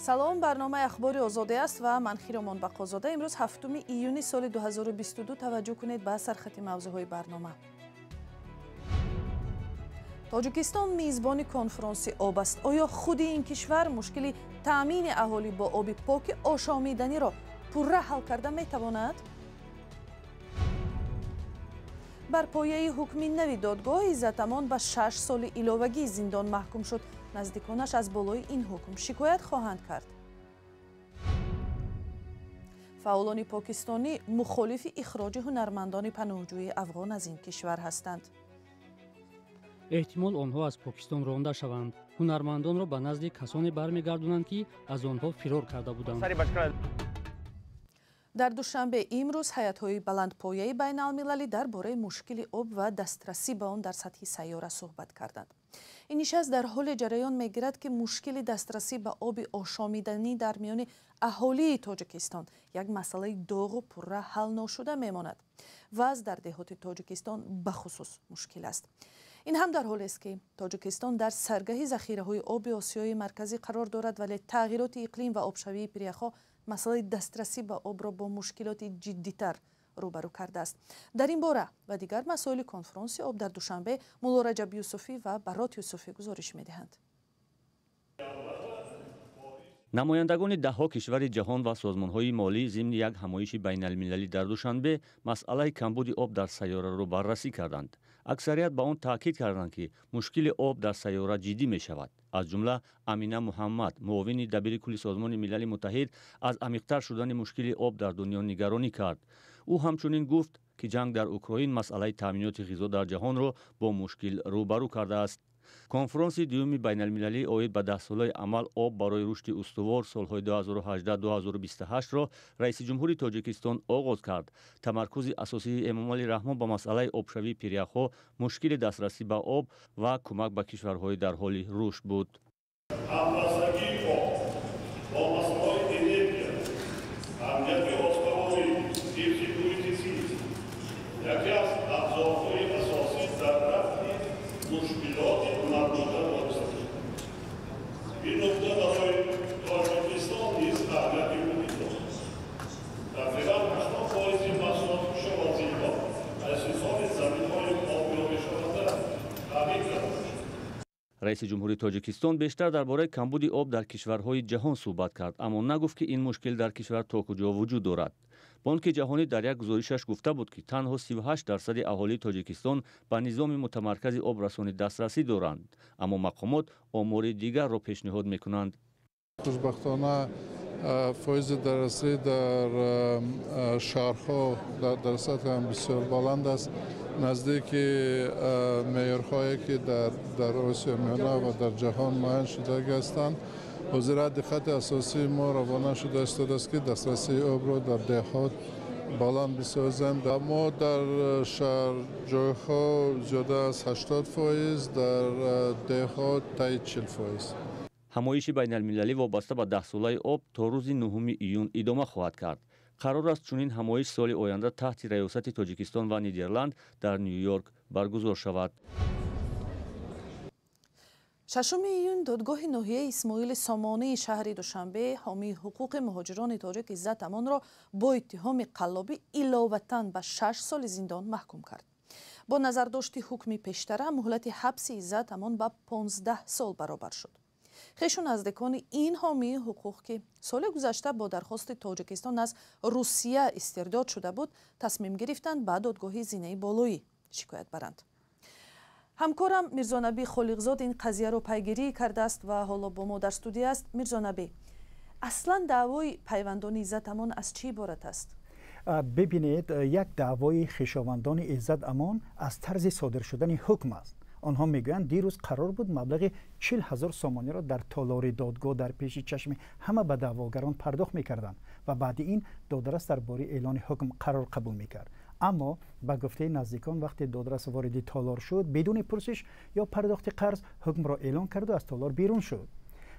Салом, барномаи Ахбори Озодӣ аст ва ман Хиромон Бақозода. Имрӯз 7 июни соли 2022. Таваҷҷӯҳ кунед ба сархати мавзӯъҳои барнома. Тоҷикистон мизбони конфронси об аст. Оё худи ин кишвар мушкили таъмини аҳолӣ бо оби поки ошомиданиро пурра ҳал карда метавонад? Бар пояи ҳукми нави додгоҳ Иззат Амон ба 6 соли иловагии зиндон маҳкум шуд. Наздиконаш аз болои ин ҳукм шикоят хоҳанд кард. Фаъолони покистонӣ мухолифи ихроҷи ҳунармандони паноҳҷӯи афғон аз ин кишвар ҳастанд. Эҳтимол онҳо аз Покистон ронда шаванд. Ҳунармандонро ба назди касоне бармегардонанд, ки аз онҳо фирор карда буданд. Дар Душанбе имрӯз ҳайатҳои баландпояи байналмилалӣ дар бораи мушкили об ва дастрасӣ ба он дар сатҳи сайёра суҳбат карданд. Ин нишаст дар ҳоле ҷараён мегирад, ки мушкили дастрасӣ ба оби ошомиданӣ дар миёни аҳолии Тоҷикистон як масъалаи доғу пурра ҳал ношуда мемонад. Вазъ дар деҳоти Тоҷикистон бахусус мушкил аст. Ин ҳам дар ҳолест, ки Тоҷикистон дар саргаҳи захираҳои оби Осиёи Марказӣ қарор дорад, вале тағйироти иқлим ва обшавии пиряхҳо масъалаи дастрасӣ ба обро бо мушкилоти ҷиддитар рӯбарӯ кардааст. Дар ин бора ва дигар масоили конфронси об дар Душанбе Мулло Раҷаб Юсуфӣ ва Барот Юсуфӣ гузориш медиҳанд. Намояндагони даҳҳо кишвари ҷаҳон ва созмонҳои молӣ зимни як ҳамоиши байналмилалӣ дар Душанбе масъалаи камбуди об дар сайёраро баррасӣ карданд. Аксарият ба он таъкид карданд, ки мушкили об дар сайёра ҷиддӣ мешавад. Аз ҷумла Амина Муҳаммад, муовини дабири кулли Созмони Милали Муттаҳид, аз амиқтар шудани мушкили об дар дунё нигаронӣ кард. Ӯ ҳамчунин гуфт, ки ҷанг дар Украин масъалаи таъминоти ғизо дар ҷаҳонро бо мушкил рӯбарӯ кардааст. Конфронси дуюми байналмилалӣ оид ба даҳсолаи амал об барои рушди устувор солҳои 2018-2028-ро раиси ҷумҳури Тоҷикистон оғоз кард. Тамаркузи асосии Эмомалӣ Раҳмон ба масъалаи обшавии пиряхҳо, мушкили дастрасӣ ба об ва кӯмак ба кишварҳои дар ҳоли рушд буд. Ҳамбастагии об бо масъалаҳои энергия, амнияти озуқаворӣ, ҳифзи муҳити зист яке аз абзорҳои асосӣ дар рафъи мушкилоти марбута бо ин нукта барои Тоҷикистон низ аҳамияти муҳим дорад. Тақрибан 80% маҳсулоти кишоварзии мо аз ҳисоби заминҳои обёришаванда таъмин карда мешавад. Раиси ҷумҳури Тоҷикистон бештар дар бораи камбуди об дар кишварҳои ҷаҳон суҳбат кард, аммо нагуфт, ки ин мушкил дар кишвар то куҷо вуҷуд дорад. Бонки ҷаҳонӣ дар як гузоришаш гуфта буд, ки танҳо 38% аҳолии Тоҷикистон ба низоми мутамаркази обрасонӣ дастрасӣ доранд, аммо мақомот омори дигарро пешниҳод мекунанд. Хушбахтона, фоизи дастрасӣ дар шаҳрҳо дар сатҳи ҳам бисёр баланд аст, наздики меъёрҳое, ки дар Осиёи Миёна ва дар ҷаҳон муайян шудагӣ ҳастанд. Ҳозира диққати асосии мо равона шуда истодааст, ки дастрасии обро дар деҳот баланд бисозем. Мо дар шаҳрҷойҳо зиёда аз 80%, дар деҳот таи 40%. Ҳамоиши байналмилалӣ вобаста ба даҳсолаи об то рӯзи 9 июн идома хоҳад кард. Қарор аст, чунин ҳамоиш соли оянда таҳти раёсати Тоҷикистон ва Нидерланд дар Ню-Йорк баргузор шавад. 6 июн додгоҳи ноҳияи Исмоили Сомонии шаҳри Душанбе ҳомии ҳуқуқи муҳоҷирони тоҷик Иззат Амонро бо иттиҳоми қаллобӣ иловатан ба 6 соли зиндон маҳкум кард. Бо назардошти ҳукми пештара муҳлати ҳабси Иззат Амон ба 15 сол баробар шуд. Хешу наздикони ин ҳомии ҳуқуқ, ки соли гузашта бо дархости Тоҷикистон аз Русия истирдод шуда буд, тасмим гирифтанд ба додгоҳи зинаи болоӣ шикоят баранд. Ҳамкорам Мирзонабӣ Холиқзод ин қазияро пайгирӣ кардааст ва ҳоло бо мо дар студия аст. Мирзонабӣ, аслан даъвои пайвандони Иззат Амон аз чӣ иборат аст? Бибинед, як даъвои хешовандони Иззат Амон аз тарзи содир шудани ҳукм аст. Онҳо мегӯянд, дирӯз қарор буд маблағи 40 000 сомониро дар толори додгоҳ дар пеши чашми ҳама ба даъвогарон пардохт мекарданд ва баъди ин додрас дар бораи эълони ҳукм қарор қабул мекард. Аммо ба гуфтаи наздикон, вақте додрас вориди толор шуд, бидуни пурсиш ё пардохти қарз ҳукмро эълон карду аз толор берун шуд.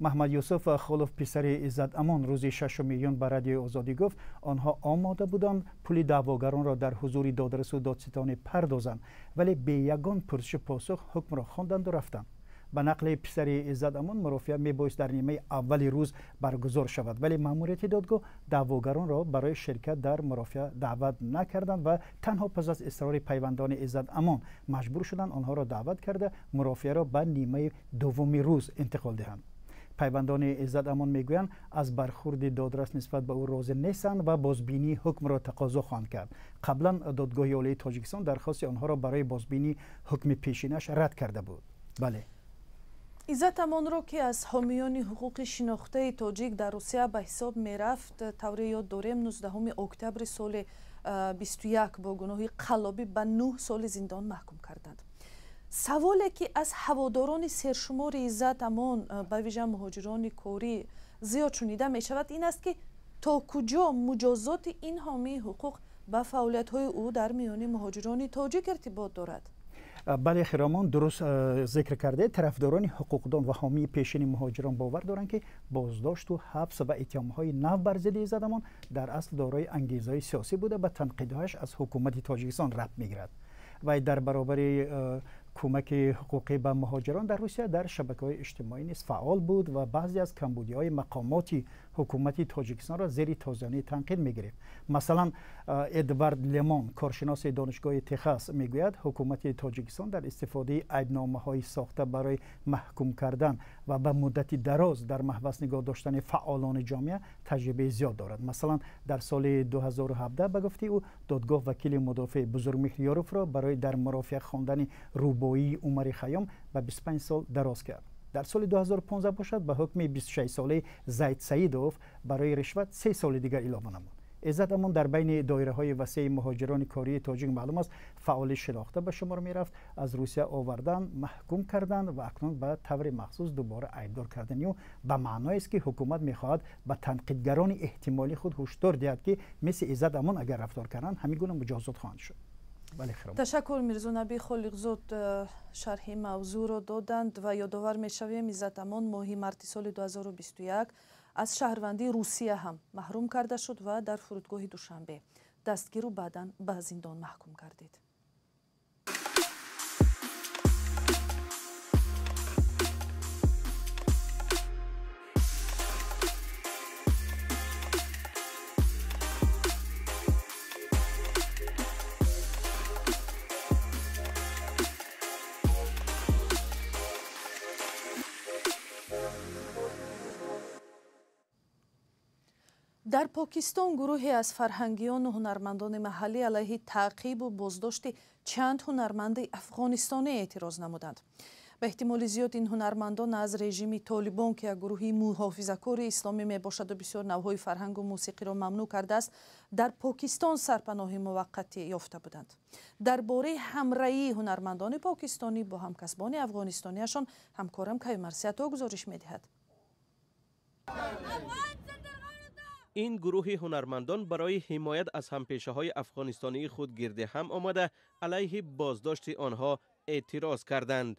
Маҳмад Юсуф Холов, писари Иззат Амон, рӯзи 6 июн ба Радиои Озодӣ гуфт, онҳо омода буданд пули даъвогаронро дар ҳузури додрасу додситонӣ пардозанд, вале бе ягон пурсишу посух ҳукмро хонданду рафтанд. Ба нақли писари Иззат Амон, мурофиа мебоист дар нимаи аввали рӯз баргузор шавад, вале маъмурияти додгоҳ даъвогаронро барои ширкат дар мурофиа даъват накарданд ва танҳо пас аз исрори пайвандони Иззат Амон маҷбур шуданд онҳоро даъват карда мурофиаро ба нимаи дуввуми рӯз интиқол диҳанд. Пайвандони Иззат Амон мегӯянд, аз бархурди додрас нисбат ба ӯ розӣ нестанд ва бозбинии ҳукмро тақозо хоҳанд кард. Қаблан Додгоҳи Олии Тоҷикистон дархости онҳоро барои бозбинии ҳукми пешинаш рад карда буд. Бале. Иззат Амонро, ки аз ҳомиёни ҳуқуқи шинохтаи тоҷик дар Русия ба ҳисоб мерафт, тавре ёд дорем, 19 октябри соли 21 бо гуноҳи қаллобӣ ба 9 соли зиндон маҳкум карданд. Саволе, ки аз ҳаводорони сершумори Иззат Амон, ба вижа муҳоҷирони корӣ, зиёд шунида мешавад, ин аст, ки то куҷо муҷозоти ин ҳомии ҳуқуқ ба фаъолиятҳои ӯ дар миёни муҳоҷирони тоҷик иртибот дорад. Бале, Хиромон, дуруст зикр карде. Тарафдорони ҳуқуқдон ва ҳомии пешини муҳоҷирон бовар доранд, ки боздошту ҳабс ва иттиҳомҳои нав бар зидди Иззат Амон дар асл дорои ангезаҳои сиёсӣ буда, ба танқидҳояш аз ҳукумати Тоҷикистон рабт мегирад. Вай дар баробари кӯмаки ҳуқуқӣ ба муҳоҷирон дар Русия дар шабакаҳои иҷтимоӣ низ фаъол буд ва баъзе аз камбудиҳои мақомоти ҳукумати Тоҷикистонро зери тозиёнии танқид мегирифт. Масалан, Эдвард Лемон, коршиноси Донишгоҳи Техас, мегӯяд, ҳукумати Тоҷикистон дар истифодаи айбномаҳои сохта барои маҳкум кардан ва ба муддати дароз дар маҳбас нигоҳ доштани фаъолони ҷомеа таҷрибаи зиёд дорад. Масалан, дар соли 2017, ба гуфтаи ӯ, додгоҳ вакили мудофеъ Бузургмеҳр Ёровро барои дар мурофиа хондани рубоии Умари Хайём ба 25 сол дароз кард. Дар соли 2015 бошад, ба ҳукми 26-солаи Зайд Саидов барои ришват 3 соли дигар илова намуд. Иззат Амон дар байни доираҳои васеи муҳоҷирони кории тоҷик маълум аст, фаъоли шинохта ба шумор мерафт. Аз Русия овардан, маҳкум кардан ва акнун ба таври махсус дубора айбдор кардани ӯ ба маъноест, ки ҳукумат мехоҳад ба танқидгарони эҳтимолии худ ҳушдор диҳад, ки мисли Иззат Амон агар рафтор карданд, ҳамин гуна муҷозот хоҳанд шуд. Ташаккур, Мирзонаби Холиқзод шарҳи мавзӯъро доданд ва ёдовар мешавем, Иззат Амон моҳи марти соли 2021 аз шаҳрвандии Русия ҳам маҳрум карда шуд ва дар фурудгоҳи Душанбе дастгиру баъдан ба зиндон маҳкум гардид. Дар Покистон гурӯҳе аз фарҳангиёну ҳунармандони маҳаллӣ алайҳи таъқибу боздошти чанд ҳунарманди афғонистонӣ эътироз намуданд. Ба эҳтимоли зиёд ин ҳунармандон аз режими Толибон, ки як гурӯҳи муҳофизакори исломӣ мебошаду бисёр навъҳои фарҳангу мусиқиро мамнӯъ кардааст, дар Покистон сарпаноҳи муваққатӣ ёфта буданд. Дар бораи ҳамраҳии ҳунармандони покистонӣ бо ҳамкасбони афғонистониашон ҳамкорам Каюмарсиято гузориш медиҳад. Ин гурӯҳи ҳунармандон барои ҳимоят аз ҳампешаҳои афғонистонии худ гирди ҳам омада, алайҳи боздошти онҳо эътироз карданд.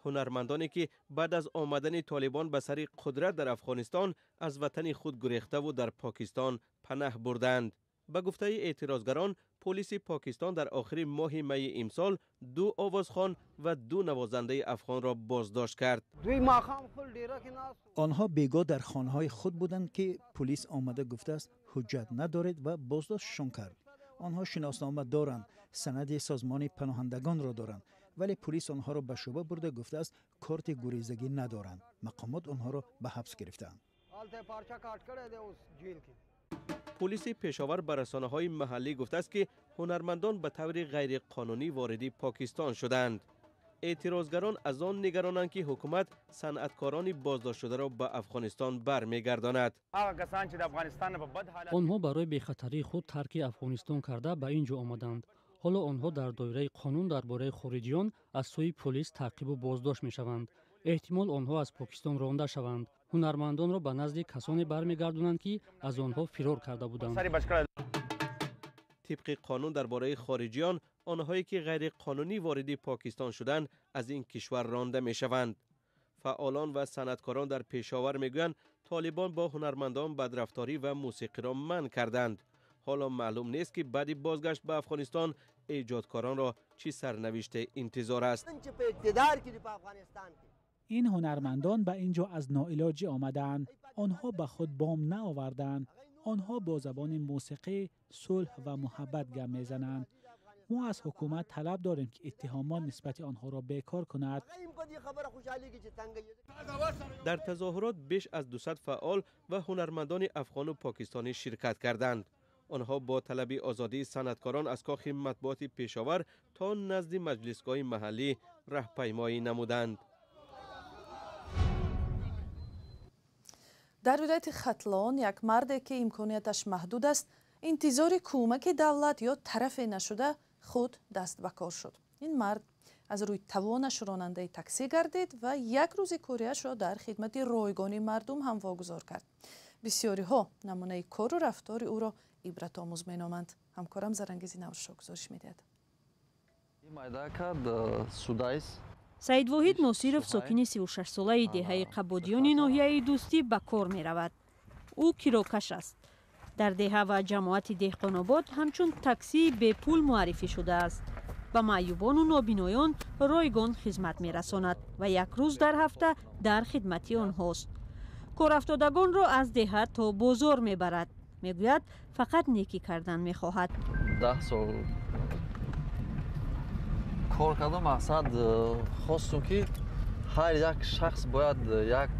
Ҳунармандоне, ки баъд аз омадани Толибон ба сари қудрат дар Афғонистон аз ватани худ гурехтаву дар Покистон панаҳ бурданд. Ба гуфтаи эътирозгарон, полиси Покистон дар охири моҳи майи имсол 2 овозхон ва 2 навозандаи афғонро боздошт кард. Онҳо бегоҳ дар хонаҳои худ буданд, ки полис омада гуфтааст, ҳуҷҷат надоред, ва боздоштшон кард. Онҳо шиноснома доранд, санади созмони паноҳандагонро доранд, вале полис онҳоро ба шӯъба бурда гуфтааст, корти гурезагӣ надоранд. Мақомот онҳоро ба ҳабс гирифтаанд. Полиси Пешовар ба расонаҳои маҳаллӣ гуфтааст, ки ҳунармандон ба таври ғайриқонунӣ вориди Покистон шуданд. Эътирозгарон аз он нигаронанд, ки ҳукумат санъаткорони боздоштшударо ба Афғонистон бармегардонад. Онҳо барои бехатарии худ тарки Афғонистон карда ба ин ҷо омаданд. Ҳоло онҳо дар доираи қонун дар бораи хориҷиён аз сӯи полис таъқибу боздошт мешаванд. Эҳтимол онҳо аз Покистон ронда шаванд. Ҳунармандонро ба назди касоне бармегардонанд, ки аз онҳо фирор карда буданд. Тибқи қонун дар бораи хориҷиён, онҳое ки ғайриқонунӣ вориди Покистон шуданд, аз ин кишвар ронда мешаванд. Фаъолон ва санъаткорон дар Пешовар мегӯянд, Толибон бо ҳунармандон бадрафторӣ ва мусиқиро манъ карданд. Ҳоло маълум нест, ки баъди бозгашт ба Афғонистон эҷодкоронро чӣ сарнавиште интизор аст. Ин ҳунармандон ба ин ҷо аз ноилоҷӣ омадаанд. Онҳо ба худ бомб наовардаанд. Онҳо бо забони мусиқӣ, сулҳ ва муҳаббат гап мезананд. Мо аз ҳукумат талаб дорем, ки иттиҳомот нисбати онҳоро бекор кунад. Дар тазоҳурот беш аз 200 фаъол ва ҳунармандони афғону покистонӣ ширкат карданд. Онҳо бо талаби озодии санъаткорон аз кохи матбуоти Пешовар то назди маҷлисгоҳи маҳаллӣ раҳпаймоӣ намуданд. Дар вилояти Хатлон як марде, ки имконияташ маҳдуд аст, интизори кӯмаки давлат ё тарафе нашуда, худ даст ба кор шуд. Ин мард аз рӯи тавонаш ронандаи таксӣ гардид ва як рӯзи кориашро дар хидмати ройгони мардум ҳам вогузор кард. Бисёриҳо намунаи кору рафтори ӯро ибратомӯз меноманд. Ҳамкорам Зарангизи Наврӯзшо гузориш медиҳад. Саидвоҳид Носиров, сокини 36-солаи деҳаи Қабодиёни ноҳияи Дӯстӣ, ба кор меравад. Ӯ кирокаш аст. Дар деҳа ва ҷамоати Деҳқонобод ҳамчун таксии бепул муаррифӣ шудааст. Ба маъюбону нобиноён ройгон хизмат мерасонад ва як рӯз дар ҳафта дар хидмати онҳост. Корафтодагонро аз деҳа то бозор мебарад. Мегӯяд, фақат некӣ кардан мехоҳад. 10 сол кор кардам, мақсад хостум, ки ҳар як шахс бояд як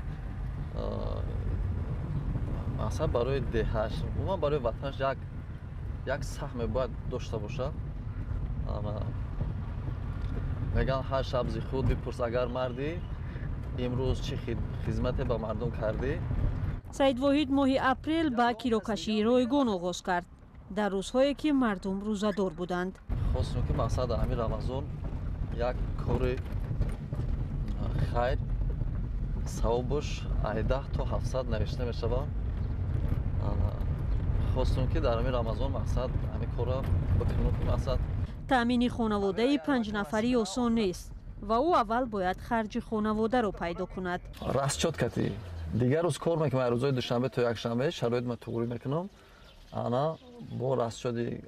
мақсад барои деҳаш, умуман барои ватанаш як саҳме бояд дошта бошад. Мегӯянд, ҳар шаб зи худ бипурс, агар мардӣ, имрӯз чӣ хизмате ба мардум кардӣ. Саидвоҳид моҳи апрел ба кирокашии ройгон оғоз кард, дар рӯзҳое ки мардум рӯзадор буданд. Хостум, ки мақсад дар ҳамин Рамазон як кори хайр, савобаш 10 то 700 навишта мешавад. Хостум, ки дар ҳамин Рамазон мақсад ҳамин корро бикунем, ки мақсад. Таъмини хонаводаи 5 нафарӣ осон нест ва ӯ аввал бояд харҷи хонаводаро пайдо кунад. Расчёт кати дигар рӯз кор мекунам, рӯзои душанбе то якшанбе шароит ма туғрӣ мекунам, ана бо расчёти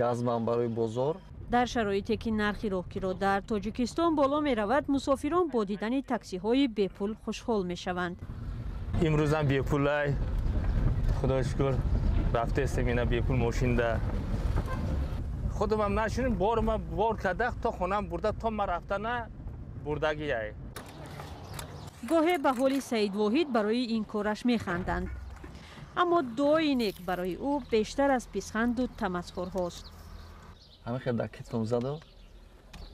газман барои бозор. Дар шароите ки нархи роҳкиро дар Тоҷикистон боло меравад, мусофирон бо дидани таксиҳои бепул хушҳол мешаванд. Имрӯзам бепулай, худо шукр, рафтаестем ина бепул мошинда. Худумам нашуним, борума бор карда, то хонам бурда, то ма рафтана бурдагиай. Гоҳе ба ҳоли Саидвоҳид барои ин кораш механданд, аммо дуои нек барои ӯ бештар аз писханду тамасхурҳост. Ҳамин хел дар китфам заду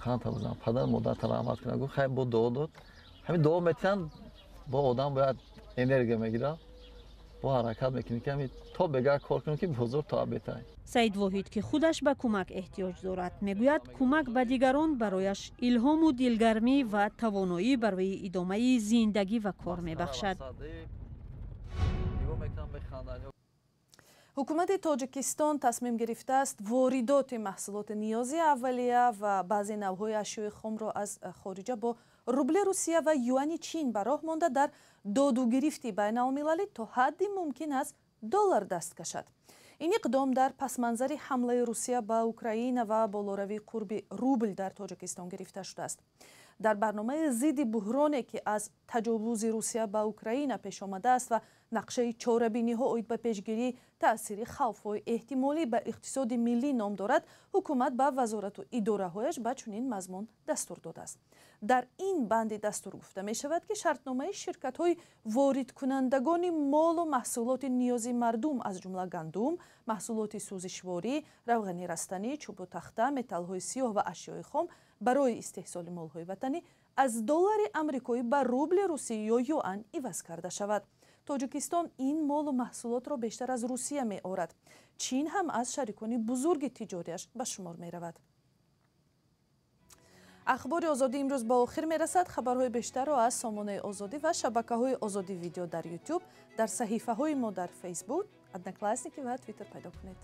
қанта бизан, падар модарта раҳмат кунад, гуфт. Хайр, бо дуо дод. Ҳамин дуо метиҳанд, бо одам бояд энергия мегирад, бо ҳаракат мекунӣ, ки ҳамин то бега кор кунем, ки бозор то абетай. Саидвоҳид, ки худаш ба кӯмак эҳтиёҷ дорад, мегӯяд, кӯмак ба дигарон барояш илҳому дилгармӣ ва тавоноӣ барои идомаи зиндагӣ ва кор мебахшад. Ҳукумати Тоҷикистон тасмим гирифтааст воридоти маҳсулоти ниёзи аввалия ва баъзе навъҳои ашёи хомро аз хориҷа бо рубли Русия ва юани Чин ба роҳ монда, дар додугирифти байналмилалӣ то ҳадди мумкин аз доллар даст кашад. Ин иқдом дар пасманзари ҳамлаи Русия ба Украина ва болоравии қурби рубл дар Тоҷикистон гирифта шудааст. Дар барномаи зидди буҳроне, ки аз таҷовузи Русия ба Украина пеш омадааст, ва нақшаи чорабиниҳо оид ба пешгирии таъсири хавфҳои эҳтимолӣ ба иқтисоди миллӣ ном дорад, ҳукумат ба вазорату идораҳояш ба чунин мазмун дастур додааст. Дар ин банди дастур гуфта мешавад, ки шартномаи ширкатҳои воридкунандагони молу маҳсулоти ниёзи мардум, аз ҷумла гандум, маҳсулоти сӯзишворӣ, равғани растанӣ, чӯбу тахта, металлҳои сиёҳ ва ашёи хом барои истеҳсоли молҳои ватанӣ, аз доллари амрикоӣ ба рубли русӣ ё юан иваз карда шавад. Тоҷикистон ин молу маҳсулотро бештар аз Русия меорад. Чин ҳам аз шарикони бузурги тиҷориаш ба шумор меравад. Ахбори Озодӣ имрӯз ба охир мерасад. Хабарҳои бештарро аз сомонаи Озодӣ ва шабакаҳои Озодӣ Видео дар Ютуб, дар саҳифаҳои мо дар Фейсбук, Одноклассники ва Твиттер пайдо кунед.